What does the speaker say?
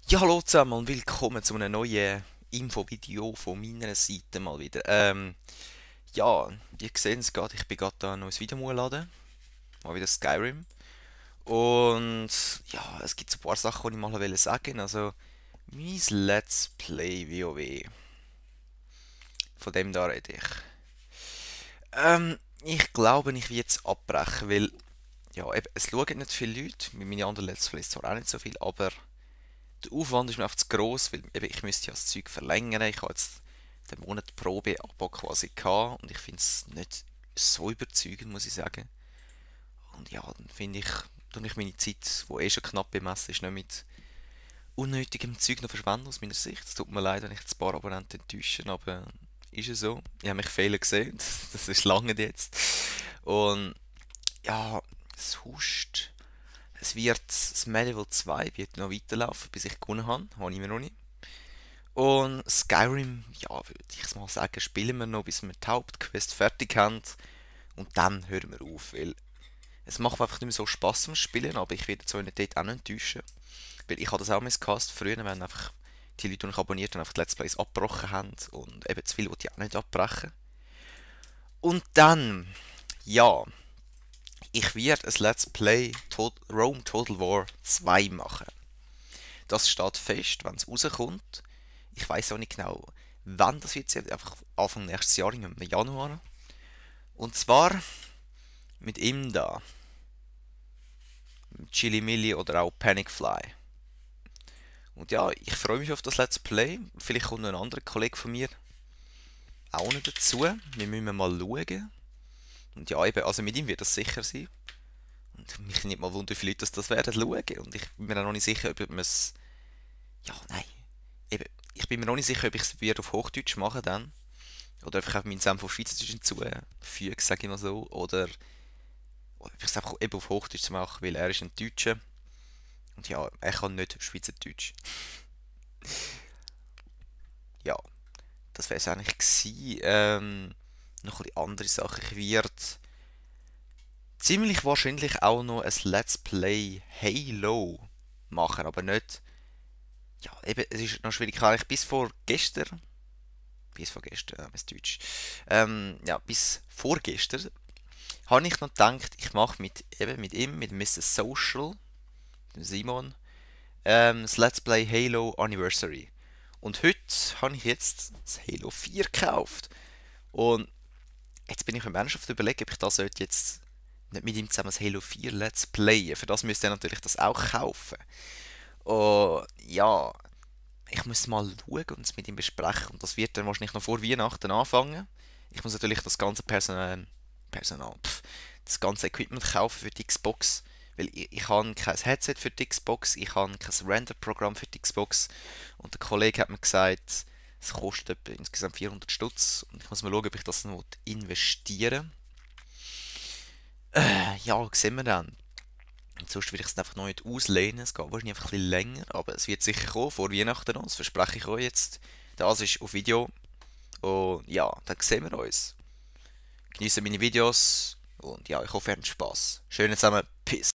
Ja, hallo zusammen und willkommen zu einem neuen Infovideo von meiner Seite mal wieder. Ja, ihr seht es gerade, ich bin gerade da ein neues Video am Hochladen, mal wieder Skyrim. Und ja, es gibt so ein paar Sachen, die ich mal sagen wollte. Also, mein Let's Play WoW, von dem da rede ich. Ich glaube, ich werde jetzt abbrechen, weil, ja, eben, es schauen nicht viele Leute, mit meinen anderen Let's Plays zwar auch nicht so viel, aber der Aufwand ist mir einfach zu gross, weil eben, ich müsste ja das Zeug verlängern. Ich habe jetzt den Monat Probe-Abo quasi gehabt und ich finde es nicht so überzeugend, muss ich sagen. Und ja, dann finde ich, tue ich meine Zeit, die eh schon knapp bemessen ist, nicht mit unnötigem Zeug noch verschwenden aus meiner Sicht. Es tut mir leid, wenn ich jetzt ein paar Abonnenten enttäusche, aber ist es so. Ich habe mich Fehler gesehen, das ist lange jetzt. Und ja, es huscht. Das Medieval 2 wird noch weiterlaufen, bis ich gewonnen habe ich mir noch nicht. Und Skyrim, ja, würde ich mal sagen, spielen wir noch, bis wir die Hauptquest fertig haben. Und dann hören wir auf, weil es macht mir einfach nicht mehr so Spaß zum Spielen, aber ich werde jetzt auch nicht dort auch nicht enttäuschen. Weil ich habe das auch miscast früher, wenn einfach die Leute, die ich abonniert habe, einfach die Let's Plays abgebrochen haben. Und eben zu viel wollte ich auch nicht abbrechen. Und dann, ja, ich werde ein Let's Play Rome Total War 2 machen. Das steht fest, wenn es rauskommt. Ich weiß auch nicht genau, wann das wird. Einfach Anfang nächstes Jahr, im Januar. Und zwar mit ihm da. Chili Milli oder auch Panic Fly. Und ja, ich freue mich auf das Let's Play. Vielleicht kommt noch ein anderer Kollege von mir auch noch dazu. Wir müssen mal schauen. Und ja, eben, also mit ihm wird das sicher sein. Und mich nicht mal wundern, wie viele Leute das werden schauen. Und ich bin mir auch noch nicht sicher, ob wir es. Ja, nein. Eben, ich bin mir noch nicht sicher, ob ich es wieder auf Hochdeutsch mache dann. Oder einfach meinen Senf auf Schweizerdeutsch hinzufügen, sage ich mal so. Oder ob ich es einfach eben auf Hochdeutsch mache, weil er ist ein Deutscher. Und ja, er kann nicht Schweizerdeutsch. Ja, das wäre es eigentlich gewesen. Noch ein bisschen andere Sachen. Ich werde ziemlich wahrscheinlich auch noch ein Let's Play Halo machen, aber nicht. Ja, eben, es ist noch schwierig. Ich bis Deutsch. Ja, bis vorgestern habe ich noch gedacht, ich mache mit ihm, mit Mr. Social, dem Simon, das Let's Play Halo Anniversary. Und heute habe ich jetzt das Halo 4 gekauft. Und jetzt bin ich im Ernsthaft überlegen, ob ich das sollte jetzt nicht mit ihm zusammen das Halo 4 Let's Playen. Für das müsste er natürlich das auch kaufen. Und ja, ich muss mal schauen und es mit ihm besprechen. Und das wird dann wahrscheinlich noch vor Weihnachten anfangen. Ich muss natürlich das ganze das ganze Equipment kaufen für die Xbox. Weil ich habe kein Headset für die Xbox, ich habe kein Render-Programm für die Xbox. Und der Kollege hat mir gesagt, es kostet etwa insgesamt 400 Stutz. Und ich muss mal schauen, ob ich das noch investieren will. Ja, sehen wir dann. Und sonst will ich es einfach noch nicht auslehnen. Es geht wahrscheinlich einfach ein bisschen länger, aber es wird sicher kommen, vor Weihnachten noch. Das verspreche ich euch jetzt. Das ist auf Video. Und ja, dann sehen wir uns. Genießen meine Videos. Und ja, ich hoffe, ihr habt Spaß. Schönen zusammen. Peace.